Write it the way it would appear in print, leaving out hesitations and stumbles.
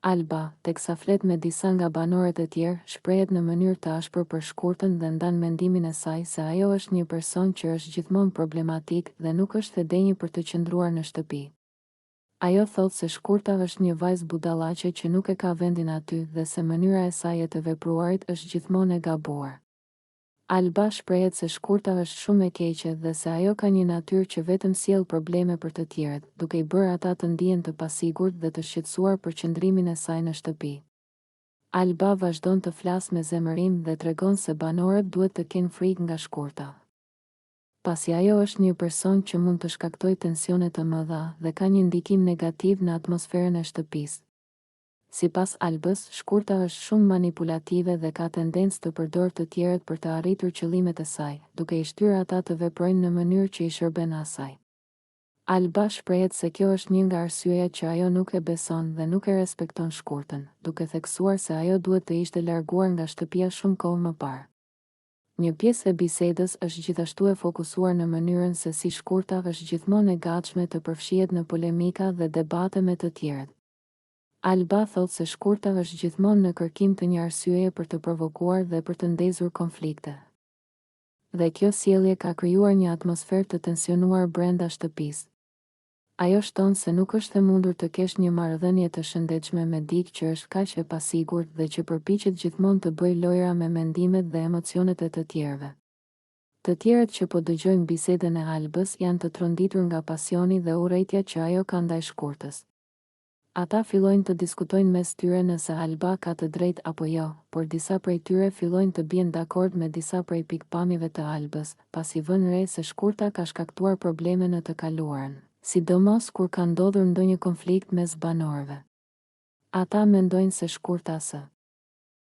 Alba, teksa flet me disa nga banorët e tjerë, shprehet në mënyrë të ashpër për Shkurtën dhe ndan mendimin e saj se ajo është një person që është gjithmonë problematik dhe nuk është e denjë për të qëndruar në shtëpi. Ajo thotë se Shkurta është një vajzë budallaqe që nuk e ka vendin aty dhe se mënyra e saj e të vepruarit është gjithmonë e gabuar. Alba shprehet se Shkurta është shumë e keqe dhe se ajo ka një natyrë që vetëm sjell probleme për të tjerët, duke i bërë ata të ndihen të pasigurt dhe të shqetësuar për qëndrimin e saj në shtëpi. Alba vazhdon të flasë me zemërim dhe tregon se banorët duhet të kenë frikë nga Shkurta, pasi ajo është një person që mund të shkaktojë tensione të mëdha dhe ka një ndikim negativ në atmosferën e shtëpisë. Sipas Albës, Shkurta është shumë manipulative dhe ka tendencë të përdorë të tjerët për të arritur qëllimet e saj, duke i shtyrë ata të veprojnë në mënyrë që i shërben asaj. Alba shprehet se kjo është një nga arsyeja që ajo nuk e beson dhe nuk e respekton Shkurtën, duke theksuar se ajo duhet të ishte larguar nga shtëpia shumë kohë më parë. Një pjesë e bisedës është gjithashtu e fokusuar në mënyrën se si Shkurta është gjithmonë e gatshme të përfshihet në polemika dhe debate me të tjerët. Alba thotë se Shkurta është gjithmonë në kërkim të një arsyeje për të provokuar dhe për të ndezur konflikte. Dhe kjo sjellje ka krijuar një atmosferë të tensionuar brenda shtëpisë. Ajo shton se nuk është e mundur të kesh një marrëdhënie të shëndetshme me dikë që është kaq e pasigurt dhe që përpiqet gjithmonë të bëjë lojëra me mendimet dhe emocionet e të tjerëve. Të tjerët që po dëgjojnë bisedën e Albës janë të tronditur nga pasioni dhe urrejtja që ajo ka ndaj Shkurtës. Ata fillojnë të diskutojnë mes tyre nëse Alba ka të drejtë apo jo, por disa prej tyre fillojnë të bien dakord me disa prej pikëpamjeve të Albës, pasi vënë re se Shkurta ka shkaktuar probleme në të kaluarën, sidomos kur ka ndodhur ndonjë konflikt mes banorëve. Ata mendojnë se Shkurta së.